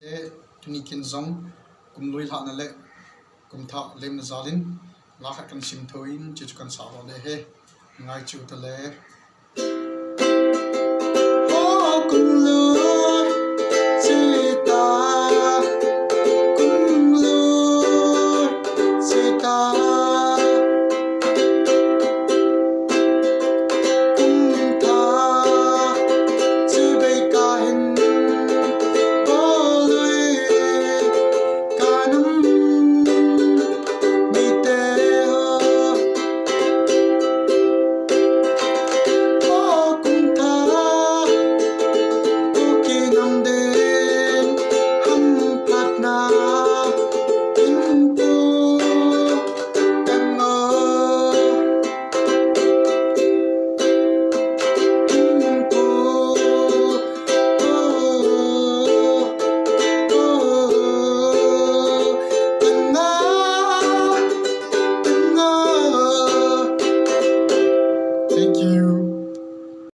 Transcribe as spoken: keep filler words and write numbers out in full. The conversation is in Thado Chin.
E, tuni kin jong kum lui lhahna le kum thah lemna jal in la khat kan sim thou in, chuche chu kan sah lou le he. Ngai chu ta le. O kum lui, chita, kum lui, chita. Kum thah, chibai kahin, bolui, kanam, mite ho. O kum thah, tu kinam din, hamphatna, inpu, tango. Thank you.